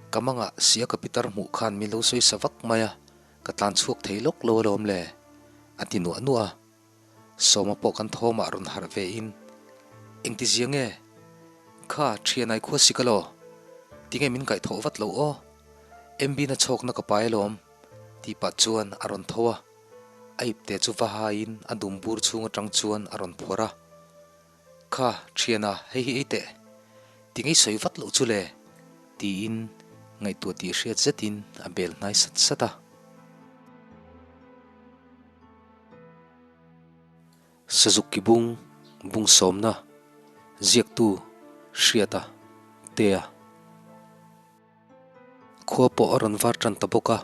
Ka mangah sia ka pitar hmuh khan min lo sawi sa vak mai a, ka tlan chhuak thei lawk lo alawm le, a ti nuah nuah a. Sawma pawh kan thawmah rawn harh ve in, Engti zia nge? Kha, thianai khua si ka law? Tinge min kaihthawh vat lo aw? MB na chhawkna ka pai alawm, tih pah chuan a rawn tho a. A ipte chu va haiin a dum bur chhung atang chuan a rawn phawrh a. Kha, thiana, hei hi ei teh. Tinge i sawi vat loh chu le? Tiin ngaihtuah tih hriat zetin a bel hnai sat sat a. Sazuk ki bung, bung sawmna, ziaktu, hriata, tea. Khua pawh a rawn var tan ta bawk a,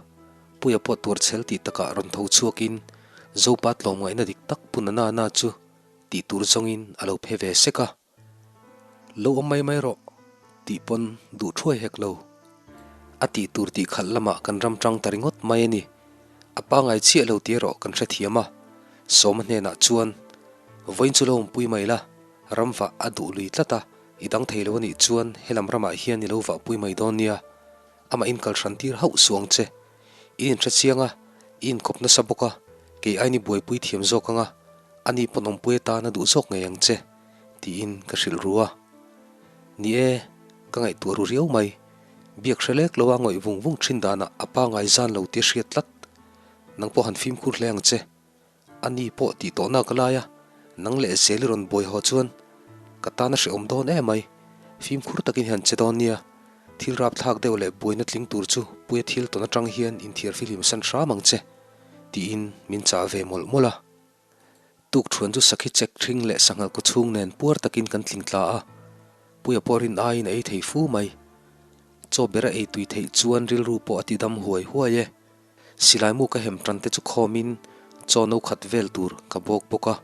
Puia pawh tuar chhel tih takah rawn tho chhuakin Zopa tlawmngaihna dik tak pu na na na chu tih tur zawngin a lo phe ve sek a. Lo awm mai mai rawh tih pawn duh thuai hek lo. A tih tur tih khalh lamah kan ram tang ta ringawt mai a ni. A pangai chiah lo tih erawh kan hrethiam a. Sawma hnenah chuan, Vawiin chu lo awmpui mai la, ram vah a duh lui tlat a, i dang thei lo a nih chuan helam ramah hian i lo vahpui mai dawn nia. Amah in kal hran tir hauh suh ang che. I inhre chiang a, i inkawp nasa bawk a, kei aini buaipui thiam zawk ang a, ani pawn awmpui atan a duh zawk ngei ang che, tiin ka hrilh ru a. Ni e, ka ngaihtuah ru riau mai. Biak hre lek lo a ngawih vung vung thin danah a pa ngaizan lo tih a hriat tlat. Nang pawh han fimkhur hle ang che. A ni pawh tih tawhna ka lai a, nang leh zel i rawn buai haw chuan ka tan a hrehawm dawn em mai. Fimkhur takin hian che dawn nia, thil rapthlak deuh leh buaina tling tur chu Puia thil tawn atang hian inthiar fihlim san hram ang che, tiin min chah ve mawlh mawlh a. Tuk thuan chu sakhi chek hring leh sanghal kaw chhung nen puar takin kan tling tla a, Puia pawh rin aiin a ei thei fu mai. Chaw ber a ei tui theih chuan rilru pawh a ti dam huai huai e. Silai mu ka hem tan te chu khawmin chaw no khat vel tur ka bawk bawk a.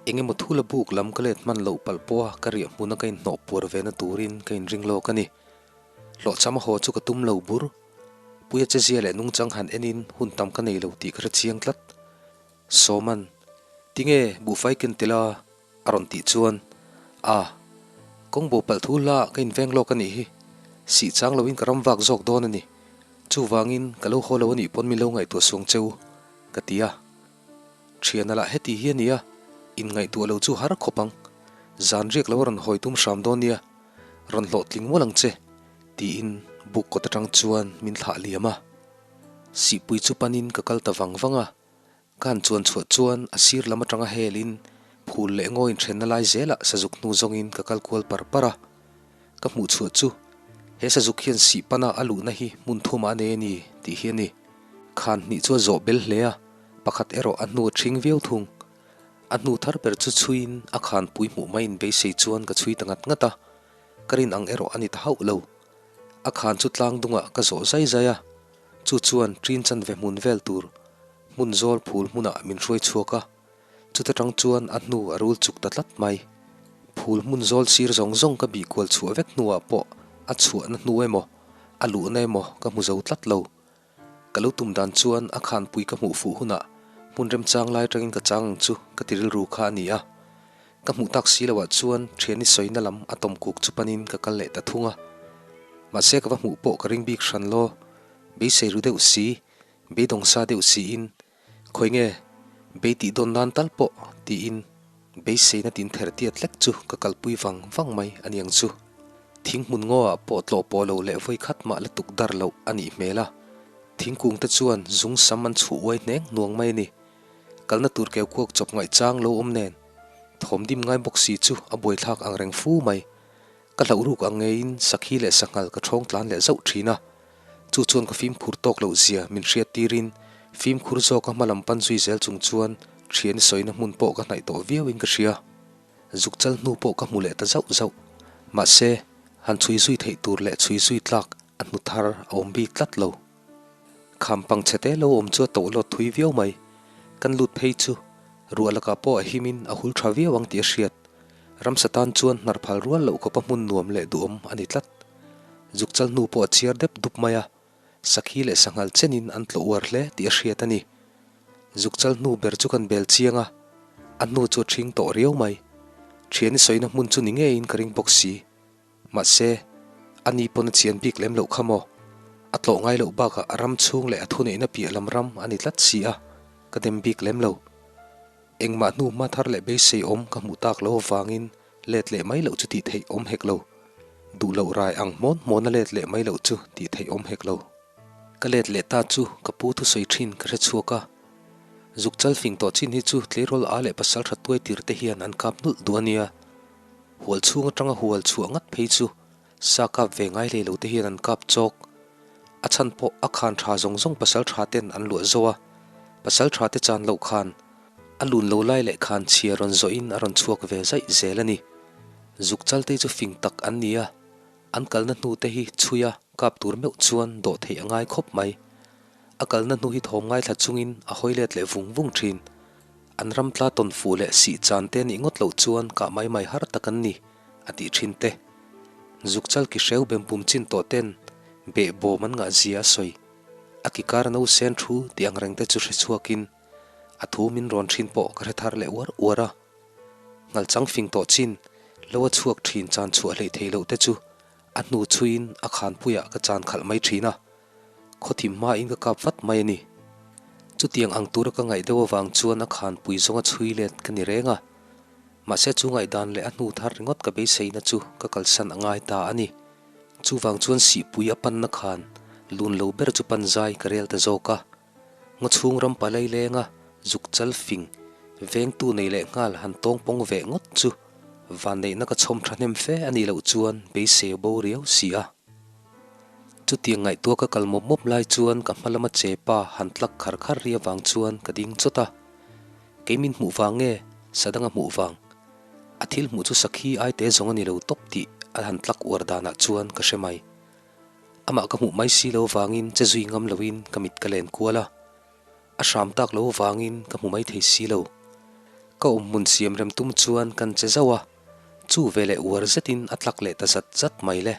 Eng emaw thula buk lam ka let hman loh palh pawha ka riah hmuna ka inhnawh puar ve na turin ka inring lawk a ni. Hlawhchham a haw chu ka tum lo bur. Puia chezia leh nungchang han enin hun tam ka nei lo tih ka hre chiang tlat. Sawman, Tinge buhfai ken tel a? A rawn tih chuan, A, kawng bo palh thu hla ka inveng lawk a nih hi. Sih chang loin ka ram vak zawk dawn a ni. Chuvangin ka lo haw lo a nih pawn min lo ngaihtuah suang che u, ka ti a. Thiana lah heti hi a ni a, inngaihtuah lo chu har khawp ang. Zan riak lo a rawn hawi tum hram dawn nia, rawn hlawhtling mual ang che, tiin buk kawt atang chuan min thlah liam a. Sihpui chu panin ka kal ta vang vang a. Ka han chuan chhuah chuan a sir lam atanga helin phul leh ngaw inthenna lai zelah sazuk hnu zawngin ka kal kual par par a. Ka hmuh chhuah chu he sazuk hian sih pana a luhna hi hmun thumah a nei a ni tih hi a ni. Khan hnih chu a zawh bel hle a, pakhat erawh a hnu a ṭhing viau thung. A hnu thar ber chu chhuiin a khanpui hmuh mai inbeisei chuan ka chhui ta ngat ngat a, ka rin ang erawh a ni ta hauh lo. A khan chu tlang dungah ka zawh zai zai a, chu chuan ṭin chanve hmun vel tur hmun zawl phul hmunah min hruai chhuak a, chuta tang chuan a hnu a rul chuk ta tlat mai. Phul hmun zawl sir zawng zawng ka bih kual chhuah vek hnuah pawh a chhuahna hnu emaw, a luhna emaw ka hmu zo tlat lo. Ka lo tum dan chuan a khanpui ka hmuh fuh hunah hmun remchang lai atangin ka chang ang chu ka ti rilru kha a ni a. Ka hmuh tak si loah chuan thiani sawina lam a tawm kuk chu panin ka kal leh ta thung a. Mahse ka va hmuh pawh ka ring bik hran law, beisei ru deuh si. Beidawng sa deuh siin, Khawi nge, bei tih dawn nan tal pawh, tiin beiseina tin ther tiat lek chu ka kalpui vang vang mai a niang chu. Thing hmun ngaw ah pawh tlawh pawh lo leh vawi khat mah la tuk dar loh a nih hmel a. Thingkung te chuan zung sam an chhuh uai hneng hnuang mai a ni. Kalna tur keu kuak chawp ngaih chang lo awm nen, thawm dim ngai bawk si chu a buaithlak ang reng fu mai. Ka hlauh ruk ang ngeiin sakhi leh sanghal ka ṭhawng tlan leh zauh ṭhin a. Chu chuan ka fimkhur tawk loh zia min hriat tirin fimkhur zawka hma lam pan zui zel chung chuan thian i sawina hmun pawh ka hnaih tawh viauin ka hria. Zuk chal hnu pawh ka hmu leh ta zauh zauh. Mahse, han chhui zui theih tur leh chhui zui tlak a hnu thar a awm bik tlat lo. Kham pang chhe te lo awm chu a toh lawt thui viau mai. Kan lut phei chu ruah lakah pawh a himin a hul tha viau ang tih a hriat. Ramsa tan chuan hnar phal rual loh khawpa hmun nuam leh duhawm a ni tlat. Zuk chal hnu pawh a chhiar dep dup mai a, sakhi leh sanghal chenin an tlawh uar hle tih a hriat a ni. Zuk chal hnu ber chu kan bel chiang a, a hnu chu a ṭhing tawh riau mai. Ṭhian i sawina hmun chu ni ngeiin ka ring bawk si. Mahse, a ni pawn a chian bik lem loh kha maw? A tlawh ngai loh bakah a ram chhung leh a thuneihna piah lam ram a ni tlat si a, ka dem bik lem lo. Engmah hnu hma thar leh beisei awm ka hmuh tak lo avangin let leh mai loh chu tih theih awm hek lo. Duh loh rai ang hmawn hmawna let leh mai loh chu tih theih awm hek lo. Ka let leh ta chu ka pu thusawi thin ka hre chhuak a. Zuk chal fing tawh chin hi chu tleirawl a leh pasal tha tuai tir te hian an kap nulh duh a nia. Hual chhung atanga hual chhuah ngat phei chu sa kap ve ngai hlei lo te hian an kap chawk. A chhan pawh a khan tha zawng zawng pasal tha ten an luah zo a. Pasal tha te chan loh khan a lun lo lai leh khan chhia rawn zawhin a rawn chhuak ve zaih zel a ni. Zuk chal te chu fing tak an ni a. An kalna hnu te hi chhui a kap tur meuh chuan dawh theih a ngai khawp mai. A kalna hnu hi thawm ngaithla chungin a hawi let leh vung vung thin. An ram tla tawn fuh leh sih chan te nih ngawt loh chuan kah mai mai har tak an ni, a tih thin te. Zuk chal ki hreu bem pum chin tawh ten beh bawm an ngah zia a sawi. A ki kar no sen thu tih ang reng te chu hre chhuakin a thu min rawn thin pawh ka hre thar leh uar uar a. Ngalchang fing tawh chin lo a chhuak thin chan chhuah hleih theih loh te chu a hnu chhuiin a khanpuiah ka chan khalh mai thin a. Khawthim hmain ka kap vat mai a ni. Chutiang ang tura ka ngaih deuh avang chuan a khanpui zawnga chhui let ka ni reng a. Mahse chu ngaihdan leh a hnu thar ringawt ka beiseina chu ka kalsan a ngai ta a ni. Chuvang chuan sihpui a panna khan lun lo ber chu pan zai ka rel ta zawk a. Ngaw chhung ram palai lenga zuk chal fing vengtu nei leh nghal han tawng pawng veh ngawt chu vanneihna ka chhawm thahnem fe a nih loh chuan beisei a bo riau si a. Chutiang ngaihtuah ka kal mawp mawp lai chuan ka hma lama che pa han tlak khar khar ri avang chuan ka ding chawt a. Kei min hmuh vang nge Sadanga hmuh vang? A thil hmuh chu sakhi ai te zawng a ni lo tawp tih a han tlak uar danah chuan ka hre mai. Amah ka hmuh mai si lo vangin che zui ngam loin ka mit ka len kual a. A hram tak lo vangin ka hmu mai thei si lo. Ka awmhmun siam rem tum chuan kan che zauh a, chu veleh uar zetin a tlak leh ta zat zat mai le.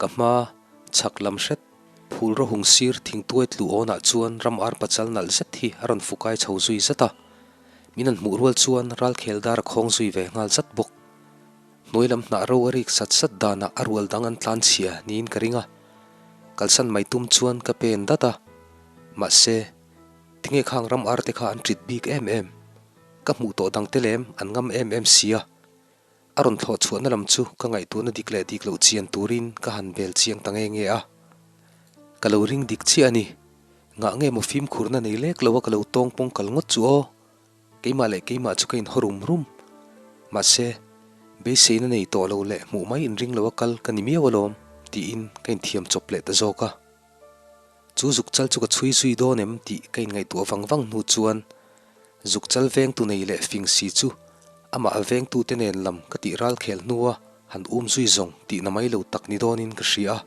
Ka hma, chhak lam hret, phul rawhung sir thingtuai tlu awnah chuan ram ar pachal nalh zet hi a rawn fukai chho zui zat a. Min an hmuh rual chuan ralkhel dar a khawng zui ve nghal zat bawk. Hnuai lam hnah ro a rik sat sat danah a rual dang an tlan chhia niin ka ring a. Kalsan mai tum chuan ka pen dat a. Mahse, tinge khang ram ar te kha an ṭit bik em em? Ka hmuh tawh dang te lem an ngam em em sia. A rawn thlawh chhuahna lam chu ka ngaihtuahna dik leh dik loh chian turin ka han bel chiang ta nge nge a. Ka lo ring dik chiah a ni. Ngah nge maw fimkhurna nei lek lo a ka lo tawng pawng kal ngawt chu aw. Keimah leh keimah chu ka inhaw rum rum. Mahse, beiseina nei tawh lo leh hmuh mai inring lo a kal ka ni miau alawm tiin ka inthiam chawp leh ta zawk a. Chu zuk chal chu ka chhui zui dawn em tih ka inngaihtuah vang vang hnu chuan zuk chal vengtu nei leh fing si chu amah vengtute nen lam ka tih ral khel hnua han um zui zawng tihna mai lo tak ni dawnin ka hria a.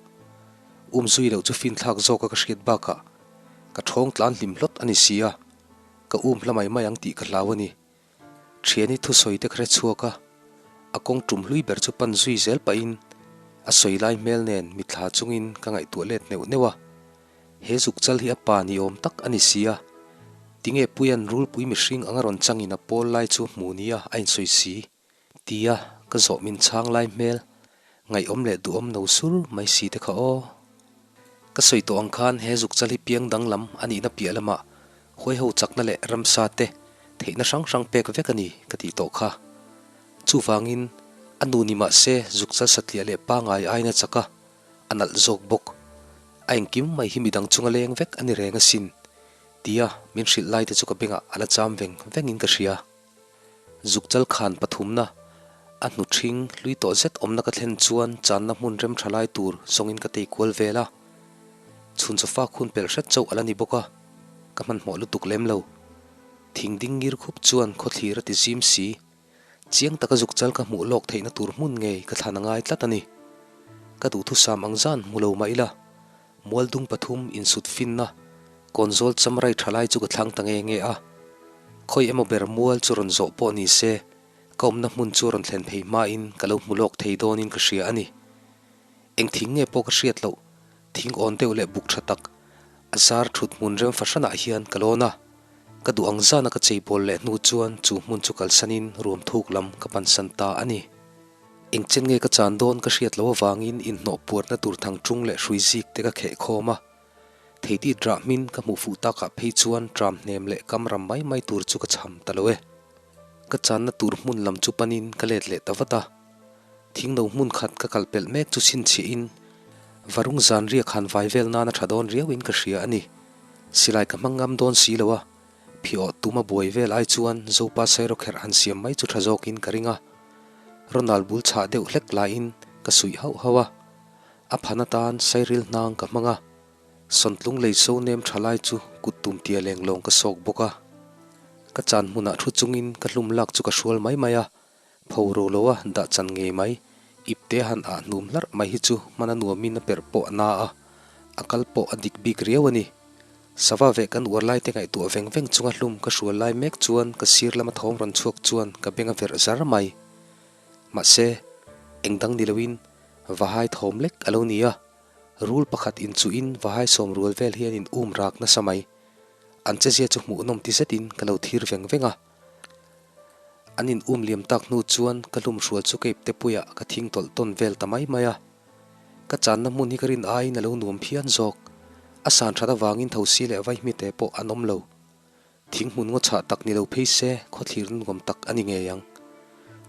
Um zui loh chu finthlak zawka ka hriat bakah ka thawng tlan hlim hlawt a ni si a, ka um hla mai mai ang tih ka hlau a ni. Thiani thusawi te ka hre chhuak a, a kawng tum hlui ber chu pan zui zel pahin a sawi lai hmel nen mitthla chungin ka ngaihtuah let neuh neuh a. He zuk chal hi a pa ni awm tak a ni si a, tinge Puia'n rulpui mihring anga rawn changin a pawl lai chu hmu nia a insawi si? Tia ka zawh min chhang lai hmel ngaihawm leh duhawm no sur mai si te kha aw. Ka sawi tawh ang khan he zuk chal hi piang danglam a nihna piah lamah huaiho chakna leh ramsa te theihna hrang hrang pek vek a ni ka tih tawh kha. Chuvangin a nu ni mah se zuk chal satliah leh pangai aina chak a, a nalh zawk bawk. A engkim mai hi midang chunga leng vek a ni reng asin tia min hrilh lai te chu ka bengah a la cham veng vengin ka hria. Zukchal khan pathumna a hnu ṭhing hlui tawh zet awmna ka thlen chuan channa hmun rem ṭha lai tur zawngin ka tei kual vel a. Chhun chawfa khun pelh hret chauh a la ni bawk a, ka hmanhmawh lutuk lem lo. Thing ding ngir khup chuan khawthlir a ti zim si. Chiang taka zukchal ka hmuh lawk theihna tur hmun ngei ka thlan a ngai tlat a ni. Ka duhthusam ang zan hmu lo mah ila, Mualdung pathum insut finna kawnzawl chamrai tha lai chu ka thlang ta nge nge a. Khawi emaw ber mual chu rawn zawh pawh ni se, ka awmna hmun chu rawn thlen phei hmain ka lo hmu lawk thei dawnin ka hria a ni. Eng thing nge pawh ka hriat loh, thing awn deuh leh buk tha tak, a zar thut hmun rem fahranah hian ka lawn a. Ka duh ang zana ka cheibawl leh hnu chuan chu hmun chu kalsanin ruam thuk lam ka pansan ta a ni. Eng chen nge ka chan dawn ka hriat loh avangin inhnawh puarna tur thangṭung leh hrui zik te ka kheh khawm a. Theitit rah hmin ka hmuh fuh takah phei chuan tram hnem leh kam ram mai mai tur chu ka cham ta lo e. Ka channa tur hmun lam chu panin ka let leh ta vat a. Thingno hmun khat ka kal pelh mek chu chhinchhiahin Varung zan riak han vai vel nan a tha dawn riauin ka hria a ni. Silai ka hmang ngam dawn si lo a, phiawh tum a buai vel ai chuan Zopa sairawkherh han siam mai chu tha zawkin ka ring a. Ronald bul chhah deuh hlek laiin ka suih hauh hauh a. A phan atan sairil hnang ka hmang a, sawntlung lei so nem tha lai chu kut tum tia leng lawng ka sawk bawk a. Ka chan hmunah thu chungin ka hlum lak chu ka hrual mai mai a, pho ro lo a dah chan ngei mai, ipte han ah hnum hlarh mai hi chu hman a nuamin a perh pawh a na a, a kal pawh a dik bik riau a ni. Sava veh kan uar laite ngaihtuah veng veng chunga hlum ka hrual lai mek chuan ka sir lama thawm rawn chhuak chuan ka beng a verh zar mai. Mahse, eng dang ni loin Vahai thawm lek a lo ni a, rul pakhat inchuhin vahai sawm rual vel hian in um rak nasa mai. An chezia chu hmuhnawm ti zetin ka lo thir veng veng a. An in um liam tak hnu chuan ka hlum hrual chu ka ipte puiah ka thing tawlh tawn vel ta mai mai a. Ka channa hmun hi ka rin aiin a lo nuam phian zawk. A san that avangin thosi leh vaihmite pawh an awm lo. Thing hmun ngaw chhah tak ni lo phei se khawthlir nuam tak a ni ngei ang.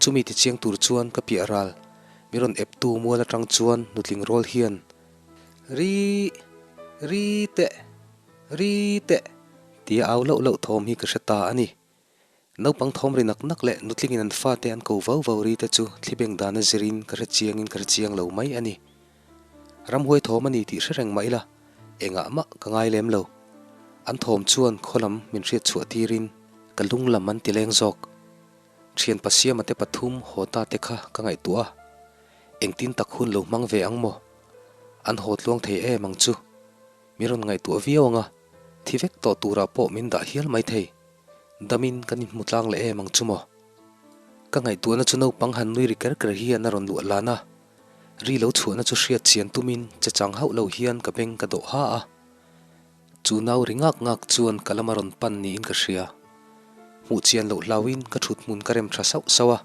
Chumi ti chiang tur chuan ka piah ral, mi rawn eptu mual atang chuan nutling rawl hian, Ri, ri teh, ri teh, tia au loh loh thawm hi ka hre ta a ni. Naupang thawm ri nak nak leh nutlingin an fate an ko vau vau ri te chu thlibeng dana zirin ka hre chiangin ka hre chiang lo mai a ni. Ramhuai thawm a ni tih hre reng mah ila, engah mah ka ngai lem lo. An thawm chuan khaw lam min hriat chhuah tirin ka lung lam an ti leng zawk. Thian Pasiama te pathum haw ta te kha ka ngaihtuah a, engtin tak hun lo hmang ve ang maw? An haw tluang thei em ang chu. Min rawn ngaihtuah viau ang a, thi vek tawh turah pawh min dah hial mai thei. Damin kan inhmu tlang leh em ang chu maw? Ka ngaihtuahna chu naupang han nui ri ker ker hian a rawn luah lan a. Ri lo chhuahna chu hriat chian tumin che chang hauh lo hian ka beng ka dawh ha a. Chu nau ri ngak ngak chuan ka lama rawn pan niin ka hria. Hmuh chian loh hlauhin ka thut hmun ka rem tha sauh sauh a.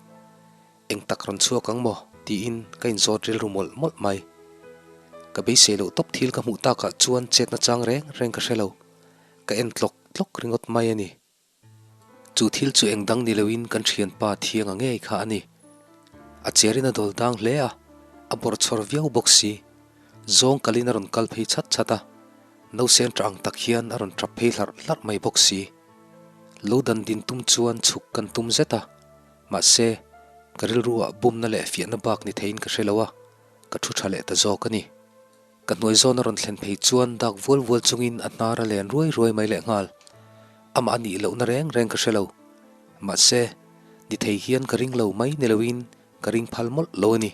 Eng tak rawn chhuak ang maw? tiin ka inzawt rilru mawlh mawlh mai. Ka beisei loh tawp thil ka hmuh takah chuan chetna chang reng reng ka hre lo. Ka en tlawk tlawk ringawt mai a ni. Chu thil chu eng dang ni loin kan thianpa thianga ngei kha a ni. A cherin a dawl dang hle a, a bawrh chhawr viau bawk si. Zawng kalin a rawn kal phei chhat chhat a, nausen tah ang tak hian a rawn tap phei hlarh hlarh mai bawk si. Lo dan din tum chuan chhuk kan tum zet a, mahse, ka rilruah bumna leh fiahna bak ni theiin ka hre lo a, ka thu tha leh ta zawk a ni. Ka hnuai zawn a rawn thlen phei chuan dak vual vual chungin a hnar a len ruai ruai mai lehnghal. Amah a nih lohna reng reng ka hre lo. Mahse, ni thei hian ka ring lo mai ni loin ka ring phal mawlh lo a ni.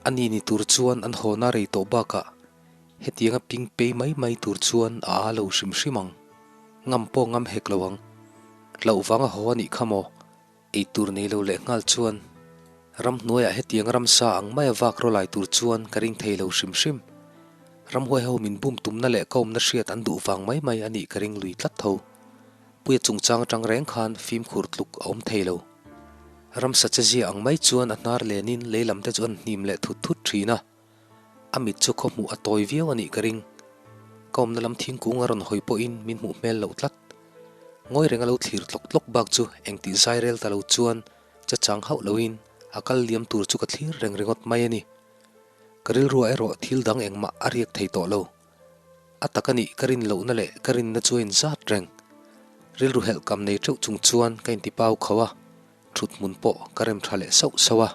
A ni ni tur chuan an hawna rei tawh bakah hetianga ping pei mai mai tur chuan a aa lo hrim hrim ang. Ngam pawh ngam hek lo ang. Hlauh vanga haw a nih kha maw? Ei tur nei lo leh nghal chuan ramhnuaiah hetiang ramsa ang maia vak rawlai tur chuan ka ring thei lo hrim hrim. Ramhuai ho min bum tumna leh ka awmna hriat an duh vang mai mai a nih ka ring lui tlat tho. Puia chungchang atang reng khan fimkhur tluk a awm thei lo. Ramsa che zia ang mai chuan a hnar lenin lei lam te chu an hnim leh thut thut thin a. A mit chu khaw hmuh a tawi viau a nih ka ring. Ka awmna lam thingkung a rawn hawi pawhin min hmuh hmel loh tlat. Ngawi reng a lo thlir tlawk tlawk bak chu engtih zai rel ta lo chuan che chang hauh loin a kal liam tur chu ka thlir reng ringawt mai a ni. Ka rilruah erawh thil dang engmah a riak thei tawh lo. A tak a nih ka rin lohna leh ka rinna chu a inzat reng. Rilru helh kam nei teuh chung chuan ka intipau kho a. Thut hmun pawh ka rem tha leh sauh sauh a,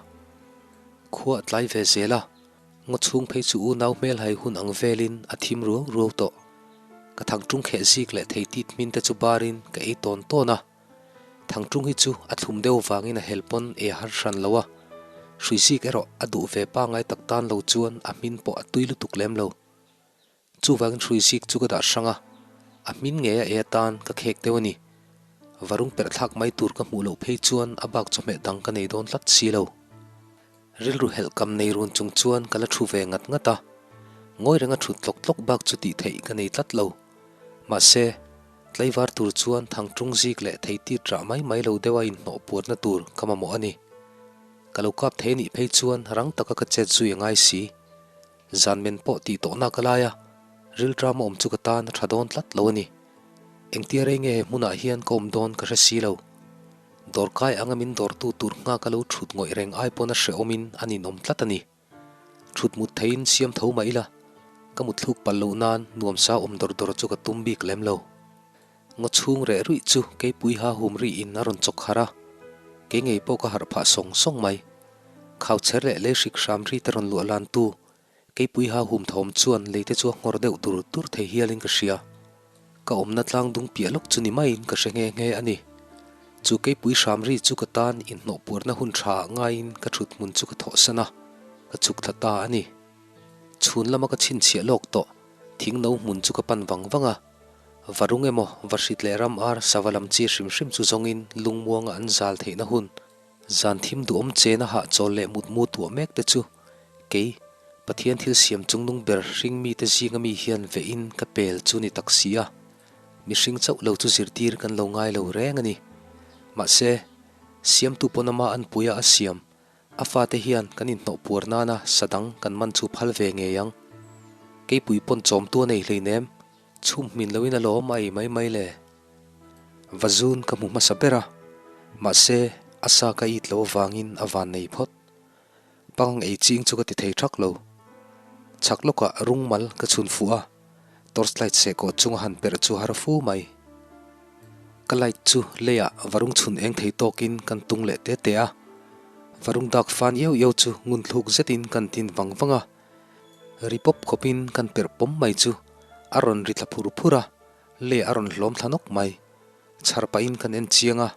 khua a tlai ve zel a, ngaw chhung phei chu unau hmelhai hun ang velin a thim ruau ruau tawh. Ka thangṭung kheh zik leh thei tit hmin te chu barin ka ei tawn tawn a, thangṭung hi chu a thlum deuh vangin a hel pawn ei a har hran lo a, hrui zik erawh a duh ve pangai tak tan lo chuan a hmin pawh a tui lutuk lem lo. Chuvangin hrui zik chu ka dah hrang a, a hmin ngei a ei atan ka khek deuh a ni. Varung perh thlak mai tur ka hmuh loh phei chuan a bak chawhmeh dang ka nei dawn tlat si lo. Rilru helh kam nei run chung chuan ka la thu ve ngat ngat a, ngawi renga thut tlawk tlawk bak chu tih theih ka nei tlat lo. Mahse, tlaivar tur chuan thangṭung zik leh thei tit rah mai mai lo deuha inhnawh puarna tur ka mamawh a ni. Ka lo kap thei anih phei chuan rang taka ka chet zui a ngai si. Zan men pawh tih tawh nak a lai a, rilṭam a awm chu ka tan a ṭha dawn tlat lo a ni. Engtia rei nge he hmunah hian ka awm dawn ka hre si lo. Dawrkai anga min dawrtu tur nghak a lo ṭhut ngawih reng ai pawn a hrehawmin a ninawm tlat a ni. Ṭhut mut theiin siam tho mah ila, ka mut thluk palh loh nan nuamsa awm dawr dawr chu ka tum bik lem lo. Ngaw chhung reh ruih chu keipui ha hum rihin a rawn chawk harh a, kei ngei pawh ka harh phah sawng sawng mai. Khau chher leh lei hrik hram ri te rawn luah lan tu, keipui ha hum thawm chuan lei te chu a nghawr deuh dur dur thei hialin ka hria. Ka awmna tlang dung piah lawk chu ni maiin ka hre nghe nghe a ni. Chu keipui hram ri chu ka tan inhnawh puarna hun tha ah ngaiin ka thut hmun chu ka thawhsan a, ka chhuk thla ta a ni. Chhun lama ka chhinchhiah lawk tawh thing no hmun chu ka pan vang vang a. Varung emaw, Vahrit leh ram ar sava lam chi hrim hrim chu zawngin lungmuanga an zal theihna hun, zan thim duhawm chena hahchawl leh mutmu tuah mek te chu kei, Pathian thil siam chungnung ber hring mite zinga mi hian vehin ka pel chu ni tak si a, mihring chauh lo chu zirtir kan lo ngai lo reng a ni. Mahse, siamtu pawn ama anpuia a siam, A fate hian kan inhnawh puar nana sa dang kan man chu phal ve ngei ang. Keipui pawn chawmtu a nei hleinem, chhum hmin loin a lawm a ei mai mai le. Vazun ka hmu hmasa ber a, mahse a sa ka it lo avangin a van nei phawt. Pangang ei ching chu ka ti thei thak lo. Chhak lawkah rung mal ka chhun fuh a, torchlight seh kawh chunga han perh chu har fu mai. Ka light chu leiah varung chhun eng thei tawkin kan tung leh te te a, varung dak fan iau iau chu ngun thluk zetin kan tin vang vang a, ri pawp khawpin kan perh pawm mai chu a rawn ri thla phur phur a, lei a rawn hlawm thla nawk mai. Chhar pahin kan en chiang a,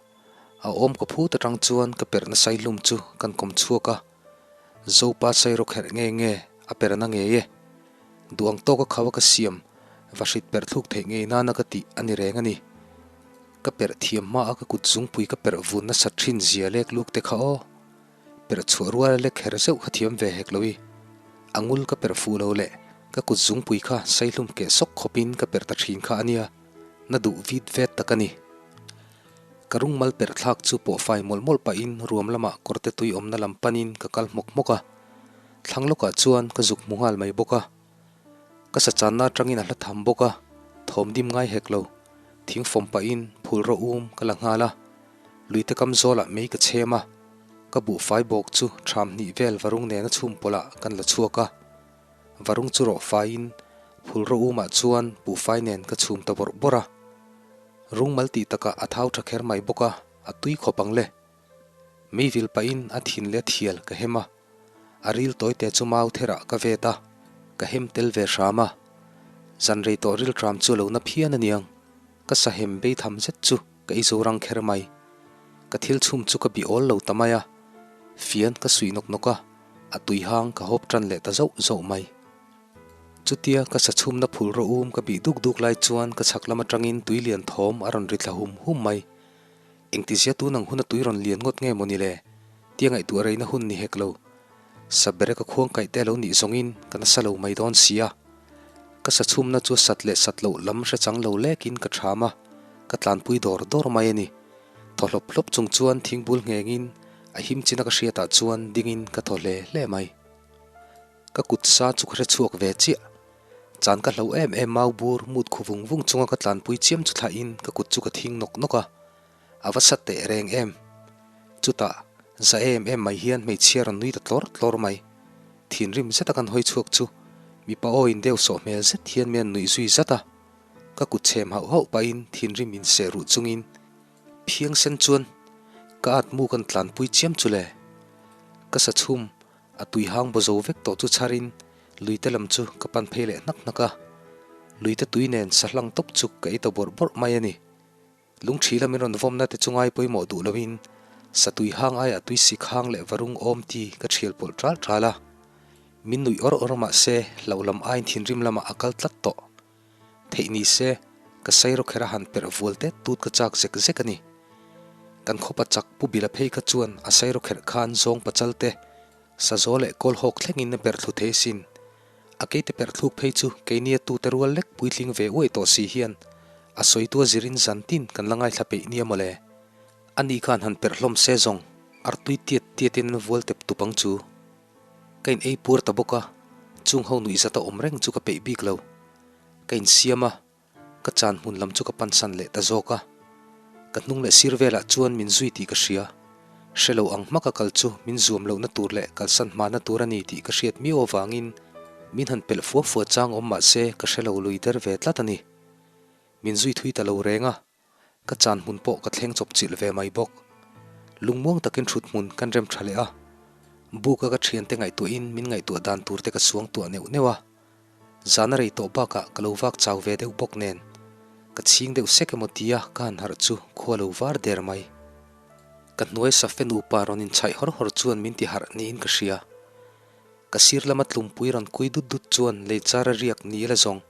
a awm ka phut atang chuan ka perh nasa i hlum chu kan kawm chhuak a, Zopa sairo kherh nge nge a perhna ngei e. Duh ang tawka khau a ka siam, va hrit perh thluk theih ngei nana ka tih a ni reng a ni. Ka perh thiam hma a ka kut zungpui ka perh vun nasat thin zia lek luk te kha aw. Perh chhuah rual a lek kher zeuh kha thiam ve hek lo i. A ngul ka perh fuh lo leh ka kut zungpui kha saihlum keh sawk khawpin ka perh ta thin kha a nia, na duh vit vet tak a ni. Ka rung mal perh thlak chu pawh fai mawlh mawlh pahin ruam lamah kawrte tui awmna lam panin ka kal hmawk hmawk a, thlang lawkah chuan ka zuk hmu nghal mai bawk a. Ka sa channa atangin a hla tham bawk a, thawm dim ngai hek lo. Thing fawm pahin phul rawh um ka la nghal a, luite kam zawlah mei ka chhem a, ka buhfai bawk chu tham hnih vel varung nena chhum pawlhah kan la chhuak a. Varung chu rawh faiin phul rawh umah chuan buhfai nen ka chhum ta bawrh bawrh a. Rungmal tih takah a thau tha kher mai bawk a, a tui khawp ang le. Mei vil pahin a thin leh thial ka hem a, a ril tawi te chu mau therah ka vet a, ka hem tel ve hram a. Zan rei tawh ril tram chu a lo na phian aniang, ka sa hem bei tham zet chu ka ei zo rang kher mai. Ka thil chhum chu ka bih awl lo ta mai a, fian ka suih nawk nawk a, a tui hang ka hawp tan leh ta zauh zauh mai. Chutia ka sa chhumna phul rawh um ka bih duk duk lai chuan ka chhak lam atangin tui lian thawm a rawn ri thla hum hum mai. Engtizia tun ang huna tui rawn lian ngawt nge maw ni le? Tia ngaihtuah reina hun ni hek lo. Sa bere ka khuang kaih te lo nih zawngin ka nasa lo mai dawn si a. Ka sa chhumna chu sat leh sat loh lam hre chang lo lekin ka ṭham a, ka tlanpui dawr dawr mai a ni. Thaw hlawp hlawp chung chuan thingbul nghengin a him china ka hriatah chuan dingin ka thaw hle hle mai. Ka kut sa chu ka hre chhuak ve chiah. Chan ka hlo em em mau bur mut khu vung vung chunga ka tlanpui chiam chu thlahin ka kut chu ka thing nawk nawk a, a va sa teh reng em. Chutah, za em em mai hian hmeichhia rawn nui ta tlawr tlawr mai. Thinrim zeta kan hawi chhuak chu mipa aw in deuh sawh hmel zet hian mi an nuih zui zat a. Ka kut chhem hauh hauh pahin thinrim inseh ruh chungin phiang sen chuan ka at mu kan tlanpui chiam chu le. Ka sa chhum A tui hang baw zo vek tawh chu chharin luite lam chu ka pan phei leh hnak hnak a. Luite tui nen sa hlang tawp chu ka ei ta bawrh bawrh mai a ni. Lungṭhi lam in rawn vawmna te chu ngai pawimawh duh loin sa tui hang aiah tui sik hang leh varung awm ti ka ṭhial pawlh ṭal ṭal a. Min nuih awr awr mah se hlauh lam aiin thinrim lamah a kal tlat tawh. Theih ni se, ka sairo kher a han perh vual tet tut ka chak zek zek a ni. Kan khawpa chak Pu Bila phei kha chuan a sairo kherh khan zawng pachal te, sazaw leh kawl hawk thlengin a perh thlu thei sin. A keite perh thluk phei chu keini a tute rual lek puitling ve uaih tawh si hian a sawitu a zirin zan tin kan la ngaithla peih nia mawle. Ani khan han perh hlawm se zawng. Artui tiat tiatin an vual tep tup ang chu. Ka in ei puar ta bawk a, chung ho nuih zata awm reng chu ka peih bik lo. Ka insiam a, ka chan hmun lam chu ka pansan leh ta zawk a. Ka hnung leh sir velah chuan min zui tih ka hria. Hre lo ang hmaka kal chu min zuam lohna tur leh kalsan hmana tur a ni tih ka hriat miau avangin min han pelh fua fua chang awm mah se ka hre lo lui der ve tlat a ni. Min zui thui ta lo reng a, ka chan hmun pawh ka thleng chawp chilh ve mai bawk. Lungmuang takin thut hmun kan rem tha leh a, buka ka thiante ngaihtuahin min ngaihtuah dan tur te ka suang tuah neuh neuh a. Zan a rei tawh bakah ka lo vak chau ve deuh bawk nen, ka chhing deuh sek emaw tia ka han harh chu khua lo var der mai. Ka hnuai safe nupa rawn inchhaih hawr hawr chuan min ti harh niin ka hria. Ka sir lama tlumpui rawn kui dut dut chuan lei char a riak ni ila zawng,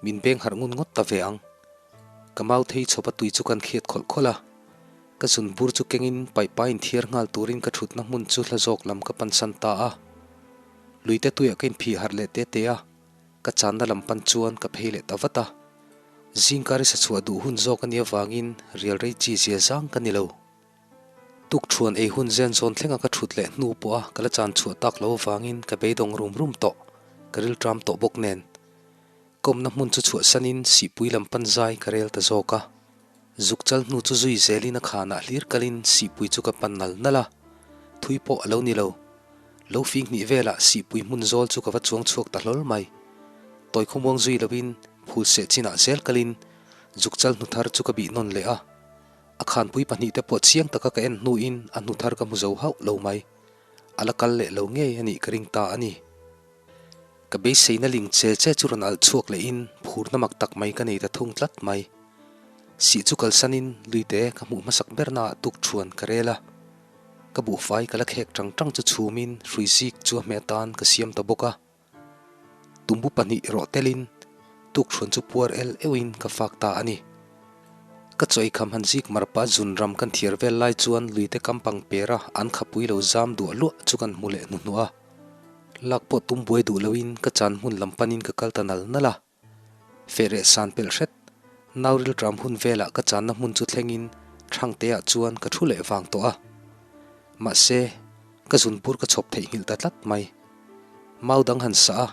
min beng harh ngun ngawt ta ve ang. Ka mau thei chhawp a tui chu kan khiat khawlh khawlh a, ka zun bur chu kengin paipa inthiar nghal turin ka thutna hmun chu hla zawk lam ka pansan ta a. Luite tuiah ka inphih harh leh te te a, ka channa lam pan chuan ka phei leh ta vat a. Zingkar i sa chhuah duh hun zawk a nih avangin rial rei chi zia zang ka ni lo. Tukṭhuan ei hun zen zawn thlenga ka ṭhut leh hnu pawha ka la chan chhuah tak lo avangin ka beidawng rum rum tawh, ka rilṭam tawh bawk nen. Kawmna hmun chu chhuahsanin sihpui lam pan zai ka rel ta zawk a. Zuk chal hnu chu zui zelin a khanah hlir kalin sihpui chu ka pan nal nal a, thui pawh a lo ni lo. Lo fing hnih velah sihpui hmun zawl chu ka va chuang chhuak ta hlawl mai. Tawi khawmuang zui loin phul seh chinah zel kalin zuk chal hnu thar chu ka bih nawn leh a. A khanpui pahnihte pawh chiang taka ka en hnuin a hnu thar ka hmu zo hauh lo mai. A la kal leh lo ngei a nih ka ring ta a ni. Ka beiseina ling che che chu rawn alh chhuak lehin phurna mak tak mai ka nei ta thung tlat mai. Sih chu kalsanin luite ka hmuh hmasak bernaah tukṭhuan ka rel a. Ka buhfai ka la khek ṭang ṭang chu chhumin hrui zik chu a hmeh atan ka siam ta bawk a. Tumbu pahnih rawh telin tukṭhuan chu puar el euhin ka fak ta a ni. Ka chawi kham han zik mar pah zun ram kan thiar vel lai chuan luite kam pang pera an khapui lo zam duah luah chu kan hmu leh hnuhnuh a. Lak pawh tum buai duh loin ka chan hmun lam panin ka kal ta nal nal a. Fehreh san pelh hret, nau rilṭam hun velah ka channa hmun chu thlengin Thangteah chuan ka thu leh vang tawh a. Mahse, ka zunpur ka chhawp theihnghilh ta tlat mai. Mau dang han sah a,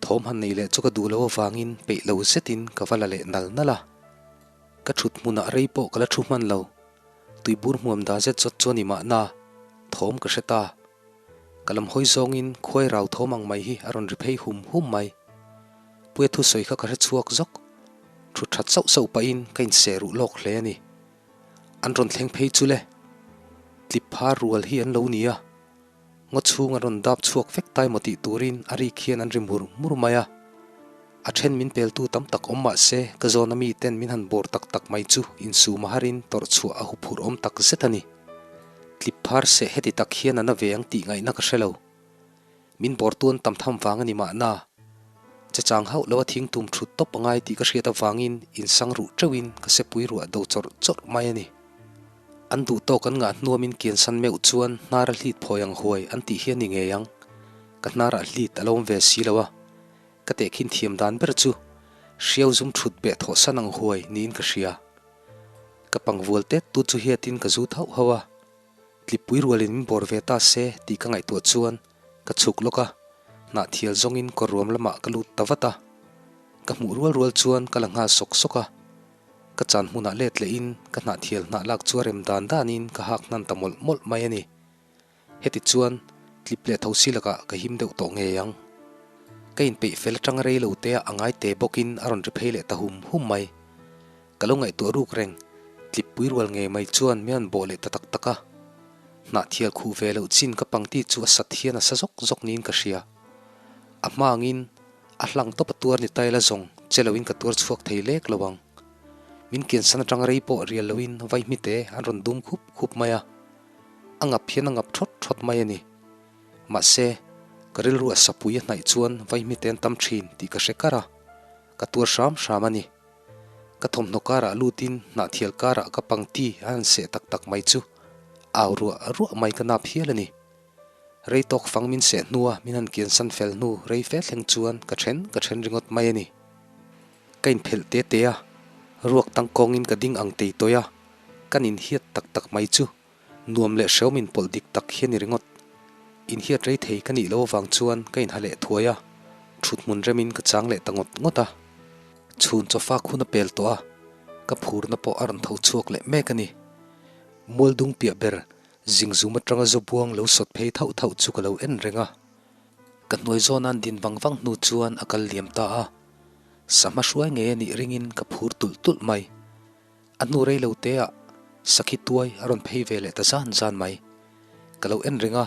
thawm han nei leh chu ka duh lo avangin peih lo zetin ka va la leh nal nal a. Ka thut hmunah rei pawh ka la thu hman lo. Tuibur hmuam da zet zawt chuan i mahna, thawm ka hre ta. Ka lam hawi zawngin khuai rau thawm ang mai hi a rawn ri phei hum hum mai. Puia thusawi kha ka hre chhuak zawk. Thu that sauh sauh pahin ka inseh ruh lawk hle a ni. An rawn thleng phei chu le. Tlip phar rual hi an lo ni a. Ngaw chhung an rawn dap chhuak vek tai maw tih turin a rik hian an ri mur mur mai a. A then min peltu tam tak awm mah se ka zawna miten min han bawr tak tak mai chu insum a harin tawrh chhuah a huphurh awm tak zet a ni. Tlip phar seh heti tak hian a na ve ang tih ngaihna ka hre lo. Min bawr tuan tam tham vang a ni mahna. Che chang hauh lo a thing tum thut tawp a ngai tih ka hriat avangin insang ruh teuhin ka sepui ruah do chawrh chawrh mai a ni. An duh tawk an ngah hnuamin kiansan meuh chuan hnar a hlit phawi ang huai an tih hi a ni ngei ang. Ka hnarah hlit a lo awm ve si lo a. Ka tehkhin thiam dan ber chu hriau zum thut beh thawhsan ang huai niin ka hria. Ka pangvual tet tut chu hiatin ka zut hauh hauh a. Tlipui rualin min bawr ve ta se tih ka ngaihtuah chuan ka chhuk lawk a, hnahthial zawngin kawr ruam lamah ka lut ta vat a. Ka hmuh rual rual chuan ka la nghal sawk sawk a. Ka chan hmunah let lehin ka hnahthial hnah lak chu a rem dan danin ka hak hnan ta mawlh mawlh mai a ni. Heti chuan tlip leh tho si lakah ka him deuh tawh ngei ang. Ka inpeih fel atang rei lo te a ngai te bawkin a rawn ri phei leh ta hum hum mai. Ka lo ngaihtuah ruk reng, tlip pui rual ngei mai chuan mi an bawh leh ta tak tak a. Hnahthial khuh ve loh chin ka pangti chu a sat hian a sa zawk zawk niin ka hria. A hma angin a hlang tawp a tuar ni taila zawng che loin ka tuar chhuak thei lek lo ang. Min kiansan atang rei pawh rial loin vaihmite an rawn dum khup khup mai a. A ngap hian a ngap thawt thawt mai a ni. Mahse, ka rilru a sapui a hnaih chuan vaihmite an tam thin tih ka hre kar a, ka tuar hram hram a ni. Ka thawmhnaw karah lutin hnahthial karah ka pangti a han seh tak tak mai chu au ruah ruah mai ka nap hial a ni. Rei tawk fang min seh hnua min han kiansan fel hnu rei fe thleng chuan ka then ka then ringawt mai a ni. Ka inphelh te te a, ruak tangkawngin ka ding ang tei tawih a, kan inhiat tak tak mai chu. Nuam leh hrehawm inpawlh dik tak hi a ni ringawt. Inhiat rei thei ka nih loh avang chuan ka inha leh thuai a, thut hmun remin ka chang leh ta ngawt ngawt a. Chhun chawfak hun a pel tawh a, ka phurna pawh a rawn tho chhuak leh mek a ni. Mualdung piah ber zingzum atanga Zobuang lo sawt phei thauh thauh chu ka lo en reng a. Ka hnuai zawn an din vang vang hnu chuan a kal liam ta a, sahma hruai ngei a nih ringin ka phur tulh tulh mai. A hnu rei lo te ah sakhi tuai a rawn phei ve leh ta zan zan mai. Ka lo en reng a,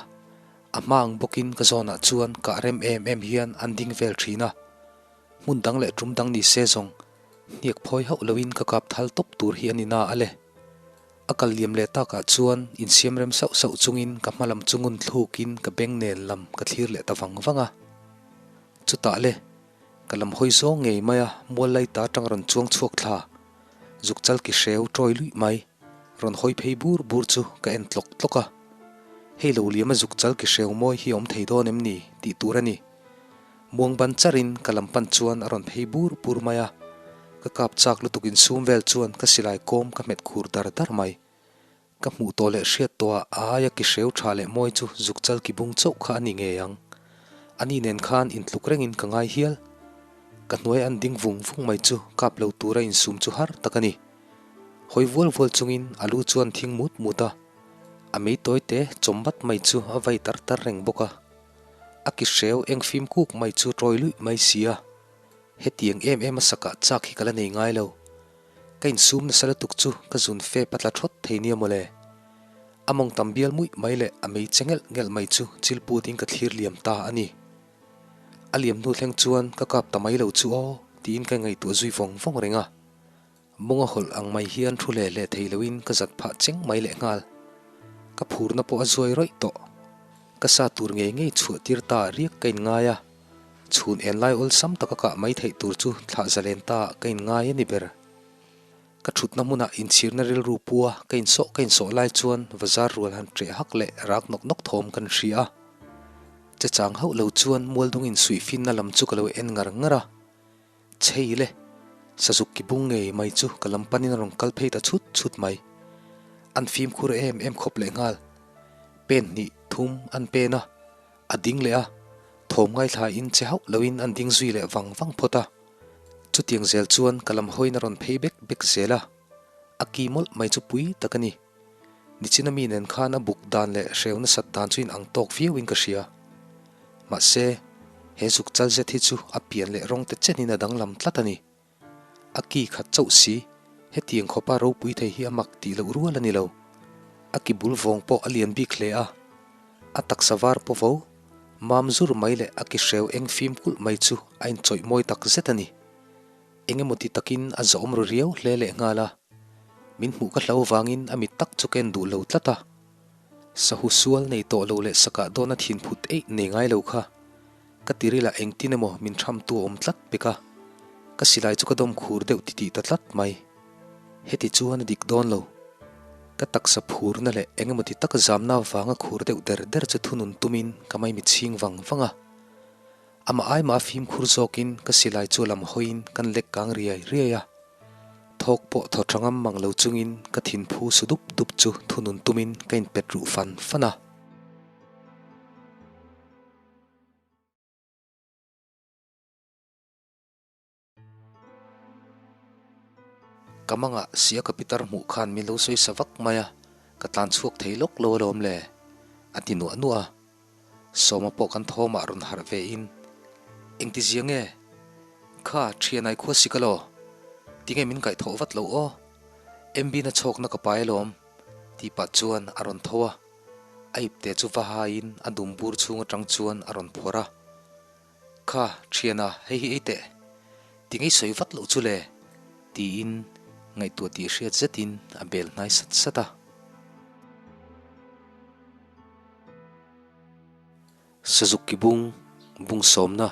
a hma ang bawkin ka zawnah chuan kah rem em em hian an ding vel thin a. Hmun dang leh tum dang ni se zawng hniak phawi hauh loin ka kap thal tawp tur hi a ni na a le. A kal liam leh takah chuan insiam rem sauh sauh chungin ka hma lam chu ngun thlukin ka beng nen lam ka thlir leh ta vang vang a. Chutah le, ka lam hawi zawng ngei mai a mual lai ta atang rawn chuang chhuak thla. Zuk chal ki hreu tawi luih mai, rawn hawi phei bur bur chu ka en tlawk tlawk a. Hei lo liam a zuk chal ki hreu mawi hi awm thei dawn em ni tih tur a ni. Muang ban charin ka lam pan chuan a rawn phei bur bur mai a, ka kap chak lutuk insum vel chuan ka silai kawm ka hmet khur dar dar mai. Ka hmuh tawh leh hriat tawh ah a aia ki hreu tha leh mawi chu zuk chal ki bung chauh kha a ni ngei ang. Ani nen khan intluk rengin ka ngai hial. Ka hnuai an ding vung vung mai chu kap lo tura insum chu har tak a ni. Hawi vual vual chungin a lu chuan thing mut mut a, a mei tawi te chawm bat mai chu a vai tar tar reng bawk a. A ki hreu eng fim kuk mai chu tawi luih mai si a, hetiang em em a sakah chak hi ka la nei ngai lo. Ka insum nasa lutuk chu ka zun fep a tla thawt thei nia mawle. A mawng tam bial muih mai leh a mei che ngelh ngelh mai chu chil put in ka thlir liam ta a ni. A liam hnu thleng chuan ka kap ta mai lo chu aw tiin ka ngaihtuah zui vawng vawng reng a. Mawng a hawlh ang mai hian thu hle hle thei loin ka zat phah cheng mai lehnghal. Ka phurna pawh a zuai rawih tawh. Ka sa tur ngei ngei chhuah tir ta riak ka inngai a. Chhun en lai awlsam taka kah mai theih tur chu thlah zalen ta ka inngai a ni ber. Ka thutna hmunah inchhirna rilru pua ka insawh ka insawh lai chuan bazar rual han ṭeh hak leh rak nawk nawk thawm kan hria a. Chechang hauh lo chuan mualdung insuih finna lam chu ka lo en ngar ngar a. Chhei le, sazuk ki bung ngei mai chu ka lam panin a rawn kal phei ta chhut chhut mai. An fimkhur em em khawp leh nghal. Pen hnih thum an pen a, a ding leh a, thawm ngaithlain che hauh loin an ding zui leh vang vang phawt a. Chutiang zel chuan ka lam hawiin a rawn phei bek bek zel a, a ki mawlh mai chu pui tak a ni. Nichina mi nen khan a buk dan leh hreu nasat dan chu inang tawk viauin ka hria. Mahse, he zuk chal zet hi chu a pian leh rawng te chenin a danglam tlat a ni. A ki khat chauh si, hetiang khawpa ropui thei hi a mak tih loh rual a ni lo. A ki bul vawng pawh a lian bik hle a, a taksa var pawh vo, mam zur mai leh a ki hreu eng fim kulh mai chu a inchawih mawi tak zet a ni. Eng emaw ti takin a zawm ru riau hle leh nghal a, min hmuh ka hlau vangin a mit tak chu ka en duh lo tlat a. Sahu sual nei tawh lo leh sakah dawna thin phut eih nei ngai lo kha ka tirilah engtin emaw min thamtu a awm tlat pek a, ka silai chu ka dawm khur deuh titih ta tlat mai. Heti chuan a dik dawn lo. Ka taksa phurna leh eng emaw ti taka zamna avanga khur deuh der der chu thunun tumin ka maimi chhing vang vang a. Amah ai mah fimkhur zawkin ka silai chu lam hawiin kan lek kang riai riai a. Thawk pawh thaw tha ngam mang lo chungin ka thinphu su dup dup chu thunun tumin ka inpet ruh fan fan a. Ka mangah sia ka pitar hmuh khan min lo sawi sa vak mai a, ka tlan chhuak thei lawk lo alawm le, a ti nuah nuah a. Sawma pawh kan thawmah rawn harh ve in, Engti zia nge? Kha, thianai khua si ka law? Tinge min kaihthawh vat lo aw? MB na chhawkna ka pai alawm, tih pah chuan a rawn tho a. A ipte chu va haiin a dum bur chhung atang chuan a rawn phawrh a. Kha, thiana, hei hi ei teh. Ti ngei sawi vat loh chu le? tiin ngaihtuah tih hriat zetin a bel hnai sat sat a. Sazuk ki bung, bung sawmna.